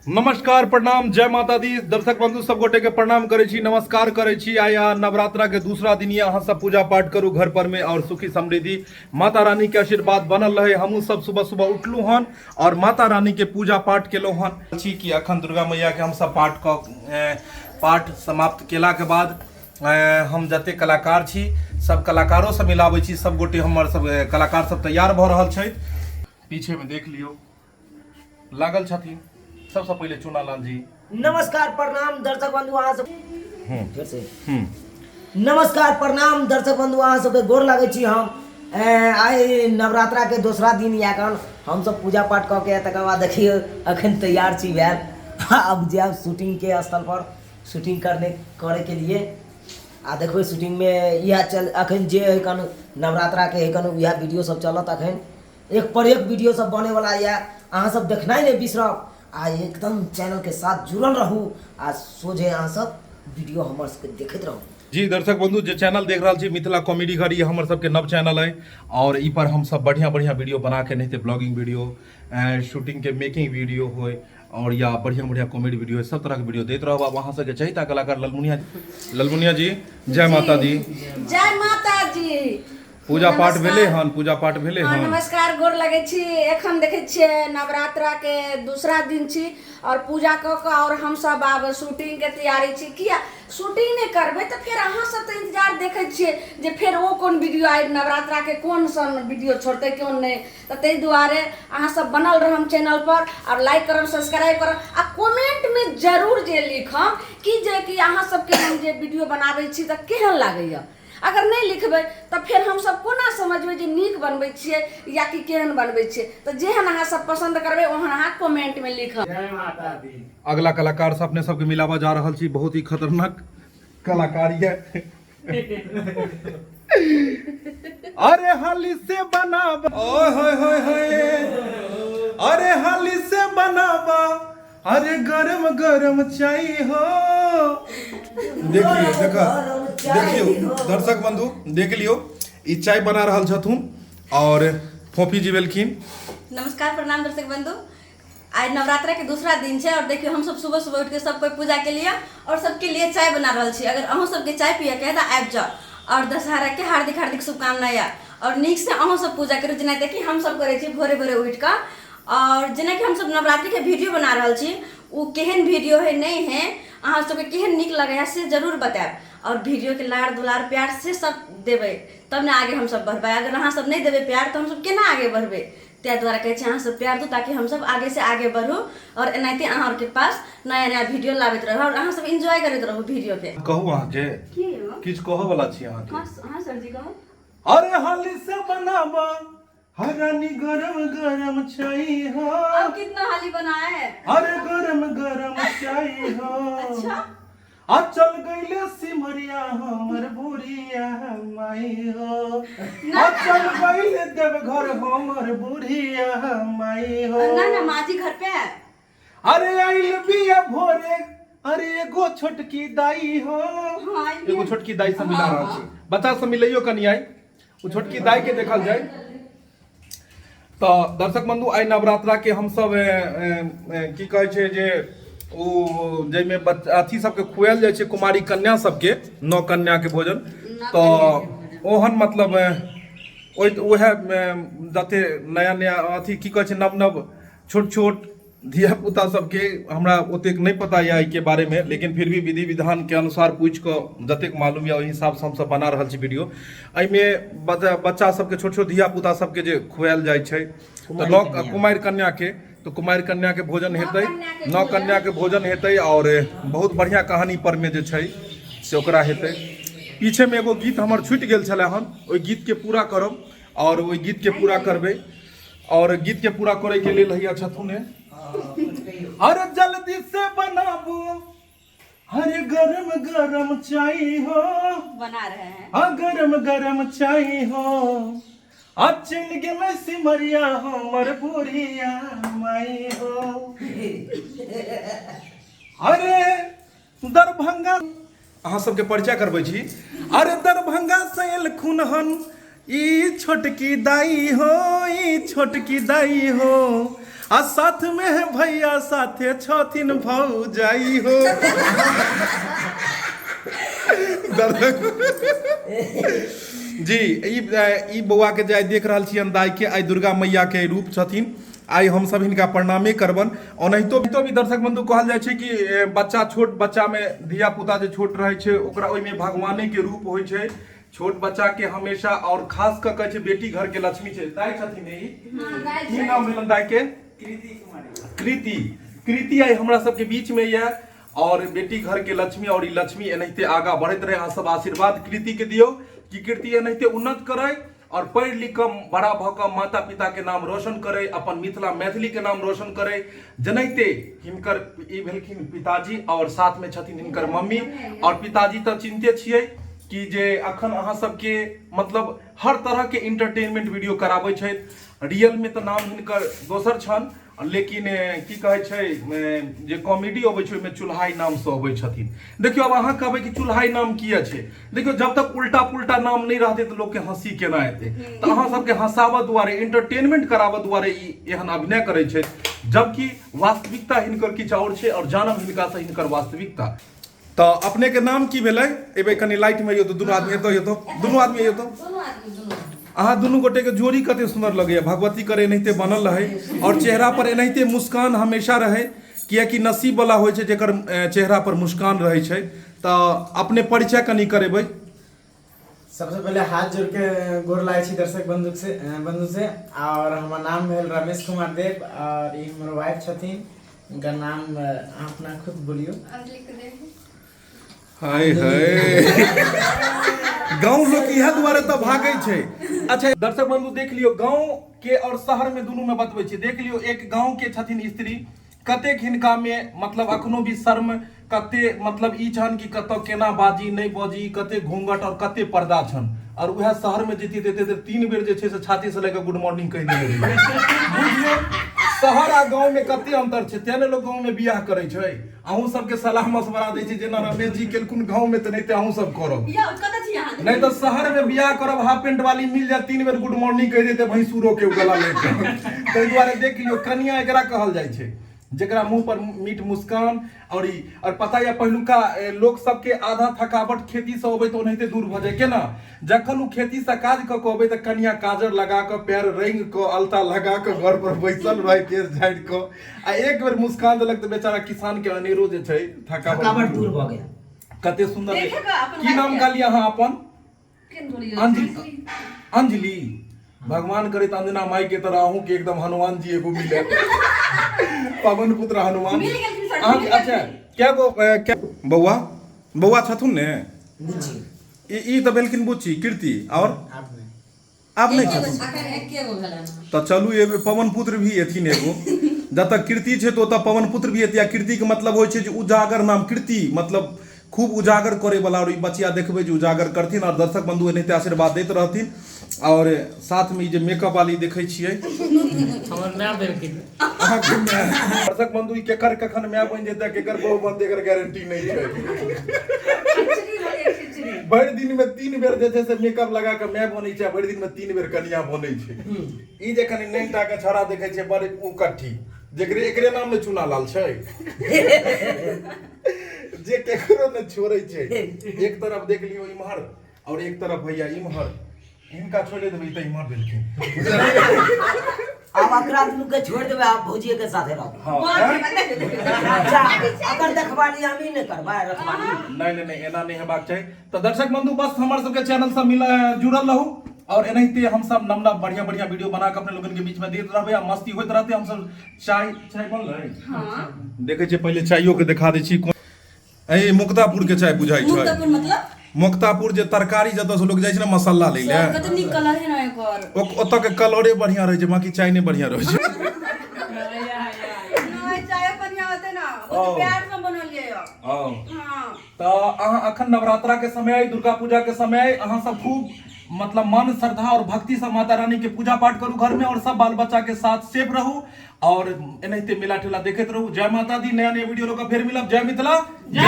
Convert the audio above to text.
नमस्कार, प्रणाम, जय माता दी। दर्शक बंधु सब गोटे के प्रणाम करै छी, नमस्कार करै छी। आइ अहाँ नवरात्रा के दूसरा दिन यऽ, अहाँ सब पूजा पाठ करू घर पर में और सुखी समृद्धि माता रानी के आशीर्वाद बनल रहे। हमहूँ सब सुबह सुबह उठलहुँ हन और माता रानी के पूजा पाठ केलहुँ हन। छी कि अखन दुर्गा मैया के हम सब पाठ कऽ पाठ समाप्त केला के बाद हम जते कलाकार छी सब कलाकारो से मिलाबै छी। सब गोटे हमर सब कलाकार सब तैयार भऽ रहल छथि। पीछे में देख लियौ लागल छथिन। सबसँ पहिले चुनालाल जी। नमस्कार, प्रणाम दर्शक बंधु अहाँ सब फिर से नमस्कार, प्रणाम दर्शक बंधु, अहाँ सबके गोर लागै छी हम। आइ नवरात्रा के दोसरा दिन या कन हम सब पूजा पाठ कऽ के तकर बाद देखियौ अखन तैयार छी भेल, अब जायब शूटिंग के स्थल पर शूटिंग करने करे के लिए। आ देखबै शूटिंग में इएह चल अखन जे है कन नवरात्रा के है कन इएह वीडियो सब चलत। अखन एक पर एक वीडियो सब बने वाला यऽ, अहाँ सब देखनाइ नहि बिसरब आ एकदम चैनल के साथ जुड़ल रहू आ सोझे अहाँ सब वीडियो हमर सबके देखैत रहू। जी दर्शक बंधु, जे चैनल देख रहल छी मिथिला कॉमेडी घर, ई हमर सबके नव चैनल है और ई पर हम सब बढ़िया बढ़िया वीडियो बना के नहीं ब्लॉगिंग वीडियो, शूटिंग के मेकिंग वीडियो होय और या बढ़िया बढ़िया कॉमेडी वीडियो, सब तरह के वीडियो देत रहब। अब अहाँ सबके चाहिए कलाकार ललमुनिया, ललमुनिया जी जय माता दी। जय माता जी। पूजा पाठ भेलै हन? पूजा पाठ भेलै हन? नमस्कार, गोर लगै छी। एखन देखै छियै नवरात्रा के दूसरा दिन छी और पूजा कऽ कऽ और हमसब आब शूटिंग के तैयारी छी। किया शूटिंग नहि करबै तऽ फेर अहाँ सब तऽ इंतजार देखै छियै जे फेर ओ कोन वीडियो आबि नवरात्रा के कोन सन वीडियो छोड़तै कोन नहि, तऽ ताहि दुआरे अहाँ सब बनल रहम चैनल पर और लाइक करब, सब्सक्राइब करब आ कमेंट में जरूर जे लिखम कि जे कि अहाँ सबके हम जे वीडियो बनाबै छी तऽ केहन लागैया। अगर नहि लिखबै तऽ फेर हमसब कोना समझबै जे नीक बनबै छियै या कि केहन बनबै छियै। तऽ जेहन अहाँ सब पसन्द करबै ओहन अहाँ कमेंटमे लिखब। जय माता दी। अगला कलाकार से अपने सबके मिलावा जा रहल छी, बहुत ही खतरनाक कलाकार ये। अरे हाली से बनाबा, ओए होए होए होए, अरे हाली से बनाबा, अरे गरम गरम चाय हो। देखिए, देखा, देखियो दर्शक बंधु, देख लियो ई चाय बना रहल छथुन और फोफी जी भेलखिन। नमस्कार, प्रणाम दर्शक बंधु, आज नवरात्रा के दूसरा दिन छै और देखियो हम सब सुबह सुबह उठ के सब कोई पूजा के लिए और सबके लिए चाय बना रहल छी। अगर अहूँ सबके चाय पिए के है तऽ आबि जाओ और दशहरा के हार्दिक हार्दिक शुभकामना या और नीक से अहूँ सब पूजा करू जेना देखी हम सब करै छी भोरे भोरे उठि कऽ। और जेनाकि हमसब नवरात्रिके वीडियो बना रहल छी, ओ केहन वीडियो है नहीं है, अहाँ सबके केहन नीक लगै है से जरूर बतायब और वीडियोके लाड़ दुलार प्यार से सब देबै तब ने आगे हमसब बढ़बै। अगर अहाँ सब नहि देबै प्यार तऽ हमसब केना आगे बढ़बै? ताहि दुआरे कहै छी अहाँ सब प्यार दू ताकि हमसब आगे से आगे बढ़ू और एनाहिते अहाँ आरके पास नया नया वीडियो लाबैत रहू और अहाँ सब एंजॉय करैत रहू वीडियोके। कहू अहाँके किछु कहऽ वाला छी अहाँके? हाँ सर जी कहू। अरे हाली से बनाबा हरानी गरम गरम चाय हो। अब कितना हाली बनाए है? अरे गरम गरम चाय हो। अच्छा। आ चल गईले सिमरिया हमर बुढ़िया माई हो। आ चल गईले देवघर हमर बुढ़िया माई हो। ना ना माँ जी घर पे है। अरे आइल बिया भोरे, अरे एगो छोटकी दाई हो। हाँ, आइल एगो छोटकी दाई से मिला रहल छी, बच्चा से मिलैयो कनि आई ओ छोटकी दाई के देखल जाय। तऽ दर्शक बंधु, आइ नवरात्रा के हमसब की कहै छै जे ओ जाहिमे अथी सबके खुआयल जाइ छै कुमारी कन्या सबके, नौ कन्या के भोजन, तऽ ओहन मतलब ओहि उएह जते नया नया अथी की कहै छै नव नव छोट छोट धियापुता सबके, हमरा ओतेक नहि पता यऽ एहिके बारेमे, लेकिन फिर भी विधि विधानके अनुसार पूछि कऽ जतेक मालूम यऽ ओहि हिसाबसँ हमसब बना रहल छी वीडियो। एहिमे बच्चा सबके छोट छोट धियापुता सबके जे खुआयल जाइ छै तऽ नौ कुमारि कन्याके, तऽ कुमारि कन्याके भोजन हेतै, नौ कन्याके भोजन हेतै आओर बहुत बढ़िआँ कहानी परमे जे छै से ओकरा हेतै। पीछेमे एगो गीत हमर छुटि गेल छलै हन, ओहि गीतके पूरा करब आओर ओहि गीतके पूरा करबै और गीत के पूरा करे के लेल हैया छथुन। अरे जल्दी से बनाबू, अरे गरम गरम चाय हो। बना रहे हैं। हाँ, गरम गरम चाय हो। आ चल गेलै सिमरिया हमर बुढ़िया माई हो। अरे दरभंगा अहाँ सबके परिचय करबै छी। अरे दरभंगा से एलखुन हन ई छोटकी दाई हो, ई छोटकी दाई हो। आ साथ में है भैया साथे छथिन भौजाई हो। जी ई ई बौआ के जे आइ देख रहल छियनि दाइ के, आइ दुर्गा मैया के रूप छथिन, आइ हमसब हिनका प्रणामे करबन। ओनाहितो भी दर्शक बंधु कहल जाइ छै कि बच्चा, छोट बच्चा में धिया पुता जे छोट रहै छै ओकरा ओहिमे भगवाने के रूप होइ छै। छोट बच्चा के हमेशा और खास कऽ कहै छै बेटी घर के लक्ष्मी छै। दाइ छथिन ई, की नाम भेलन दाइ के? कृति। कृति आइ हमरा सबके बीच में यऽ और बेटी घर के लक्ष्मी, और ई लक्ष्मी एनाहिते आगा बढ़ैत रहे। अहाँ सब आशीर्वाद कृति के दियौ कि कृति एनाहिते उन्नत करे और पढ़ि लिख कऽ बड़ा भऽ कऽ माता पिता के नाम रोशन करे, अपन मिथिला मैथिली के नाम रोशन करे। जेनाहिते हिनकर ई भेलखिन पिताजी और साथ में छथिन हिनकर मम्मी, और पिताजी तऽ चिन्हते छियै कि जे अखन अहाँ सबके मतलब हर तरह के इंटरटेनमेंट वीडियो कराबै छथि। रियल में तऽ नाम हिनकर दोसर छनि, लेकिन की कहै छै जे कॉमेडी अबै छै ओहिमे चुल्हाई नामसँ अबै छथिन। देखियौ आब अहाँ कहबै कि चुल्हाई नाम किया छै? देखियौ जब तक उल्टा पुल्टा नाम नहि रहतै तऽ लोकके हँसी केना एतै? तऽ अहाँ सबके हँसाबऽ दुआरे, इंटरटेनमेंट कराबऽ दुआरे ई एहन अभिनय करै छथि, जबकि वास्तविकता हिनकर किछु आओर छै और जानब हिनकासँ हिनकर वास्तविकता। तऽ अपने के नाम की भेलै? एबै कनि लाइट में अइयौ तऽ दुनू आदमी एतऽ अइयौ तऽ, दुनू आदमी अइयौ तऽ। अहाँ दुनू गोटे के जोड़ी कते सुंदर लगैया, भगवती करे एनाहिते बनल रहे और चेहरा पर एनाहिते मुस्कान हमेशा रहे, कियाकि नसीब वाला होइ छै जेकर चेहरा पर मुस्कान रहै छै। तऽ अपने परिचय कनि करेबै। सबसे पहले हाथ जोड़ के गोर लागै छी दर्शक बंधु से, बंधु से। और हमर नाम भेल रमेश कुमार देव और ई हमर वाइफ छथिन, उनका नाम अहाँ अपना खुद बोलियो। हाय हाय, गांव लोग इएह दुआरे तऽ भागै छै। अच्छा दर्शक बंधु देख लियौ, गांव के और शहर में दुनू में बतबै छी। देख लियौ एक गांव के छथिन स्त्री, कतेक हिनका में मतलब अखनो भी शर्म, कते मतलब ई छन कि कतऽ केना बाजी नहि बाजी, कते घूंघट और कते पर्दा छन। और वएह शहर में जेती तऽ 3 बेर जे छै से छाती से लए कऽ गुड मॉर्निंग कहि देने रहियै। बुझियौ शहर आ गांव में कते अंतर छै, तें ने लोग गांव में बियाह करै छै। अहूँ सबके सलाह मशवरा दै छी, जेना रमेश जी केलखुन गाँव में तेनाहिते अहूँ सब करब। यौ, कतऽ छी अहाँ? नहि तऽ शहर में बियाह करब, हाफ पेंट वाली मिल जायत, 3 बेर गुड मॉर्निंग कहि देते भैंसुरो के गला ले के। ताहि दुआरे देख लियौ, कनिया एकरा कहल जाइ छै जेकरा मुंह पर मीठ मुस्कान। और ई और पता यऽ पहिलुका लोक सबके आधा थकावट खेती से अबै तऽ ओनाहिते दूर भऽ जाय। केना? जखन ओ खेती से काज कऽ कऽ अबै तऽ कनिया काजर लगा कऽ, पैर रंगि कऽ, अलता लगा कऽ घर पर बैसल रहै, केश झाड़ि कऽ, आ एक बेर मुस्कान देलक तऽ बेचारा किसान के अनेरो जे छै थकावट दूर भऽ गेल। कते सुंदर। देखे कऽ अपन की नाम वाइफ के। कहलियै अहाँ अपन? केन बोलियौ? अंजलि। अंजलि, भगवान करे तऽ अंजना माई के तरह अहूँ के एकदम हनुमान जी एगो मिले, पवन पुत्र हनुमान। मिल गेलखिन सर, अहाँ मिल अच्छा, गेलखिन। क्या गो, क्या बौआ, बौआ छथुन ने? बुच्ची। ई तऽ भेलखिन बुच्ची कीर्ति, और आब नहि, आब नहि एके गो छथुन। अखन एके गो भेलनि हँ। तऽ चलू एगो पवन पुत्र भी एथिन एगो। जतऽ कीर्ति छै तऽ ओतऽ पवन पुत्र भी एथिन। आ कीर्तिके मतलब होइ छै जे उजागर नाम, कीर्ति मतलब खूब उजागर करे वाला। और ई बचिया देखबै जे उजागर करथिन। और दर्शक बंधु एनाहिते आशीर्वाद दैत रहथिन। और साथमे ई जे मेकअप वाली देखै छियै हमर माय भेलखिन। अहाँके माय। दर्शक बंधु ई केकर कखन माय बनि जेतै, केकर बहु बनतै, एकर गारंटी नहि छै। खिचड़ी भऽ गेल, खिचड़ी। भरि दिन में 3 बेर जे छै से मेकअप लगा के माय बनै छै, भरि दिन में 3 बेर कनिया बनै छै। ई जे कनि नैन टा के छौड़ा देखै छै बड़ उ कट्ठी, जेकरे एकरे नाम ने चूना लाल छै, जे केकरो ने छोड़ै छै। एक तरफ देख लियौ इम्हर और एक तरफ भैया इम्हर, हिनका छोड़े देबै तऽ इम्हर भेलखिन। आब एकरा दुनू के छोड़ देबै, आब भौजिए के साथे रहब। हाँ। जा, अगर देखबाली हम ही नहि करबै रखबाली। नहीं नहीं नहीं, एना नहीं हेबाक चाही। तऽ दर्शक बंधु बस हमर सबके चैनल से मिल जुड़ल रहू और एनाहिते हम सब नव नव बढ़िया बढ़िया वीडियो बना के अपने लोगन के बीच में देत रहबै आ मस्ती होइत रहतै। हम सब चाय, चाय बनलै? हाँ। देखै छियै पहिले चाइयो के देखा दै छी। ए मुक्तापुर के चाय बुझाइ छै। मुक्तापुर मतलब? मुक्तापुर जे तरकारी जतऽ से लोग जाइ छै ने मसाला लै लए। कते नीक कलर है ना एकर। ओतऽ के कलरे बढ़िया रहै छै, बाकी चाय नहि बढ़िया रहै छै। नहीं, चाय बढ़िया होते ना, वो तो प्यार से बनलिए यो। हाँ। तऽ अहाँ अखन नवरात्रा के समय अइ, दुर्गा पूजा के समय अइ, अहाँ सब खूब मतलब मन श्रद्धा और भक्ति से माता रानी के पूजा पाठ करू घर में और सब बाल बच्चा के साथ सेफ रहू और एनाहिते मेला ठेला देखैत रहू। जय माता दी। नया नया वीडियो लोग फेर मिलब। जय मिथिला, जय।